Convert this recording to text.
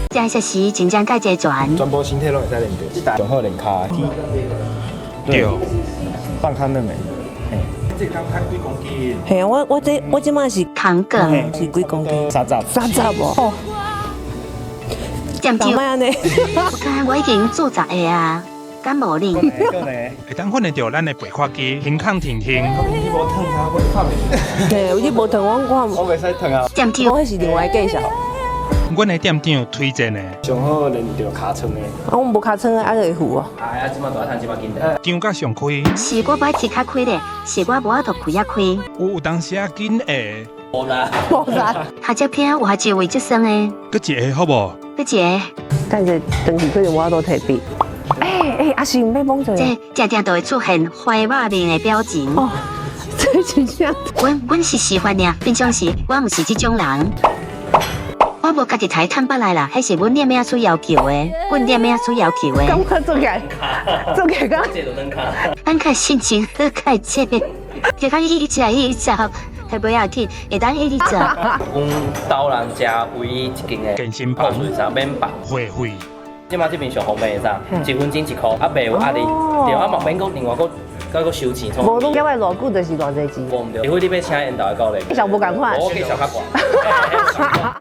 這設施真正蓋齊全。全部身體攏會使練著，這台上好練跤。對，放較軟的。這剛較幾公斤？嘿啊，我這馬是糖果是幾公斤？30。30哦。店長，莫按呢？我看我已經做十個啊，敢無呢？會當看得著咱的拔塊機，胸空挺挺。你無燙啥，我看袂出。嘿，你無燙我看。我袂使燙啊。店長，我彼是另外介紹。阮的店長推薦的。上好練著尻川的。啊，阮無尻川的，啊就會浮哦。哎啊，這馬大漢這馬緊的。張甲上開。是我愛切較開咧，是我無法度開啊開。有當時啊緊會。無啦。無啦。下只片有偌濟位足酸的。閣一個好無？閣一個。等下轉去可能無法度提筆。欸欸，阿是欲摸者。這定定都會出現壞肉面的表情。哦，這真正。阮是示範爾，平常時我毋是這種人。我無家己提趁筆來啦，彼是阮店仔主要求的，阮店仔主要求的。感覺做起來，做起來敢？咱較心情好，較這個，就較一直一直，係不要緊，會當一直做。阮兜人食唯一一間的健身房，免綁會費。這馬這邊上方便的啥？1分鐘1箍，啊，袂有壓力，對，啊嘛免閣另外閣閣收錢。無攏交來偌久就是偌濟錢。無毋對，除非你欲請緣投的教練。上無仝款。我計數較懸。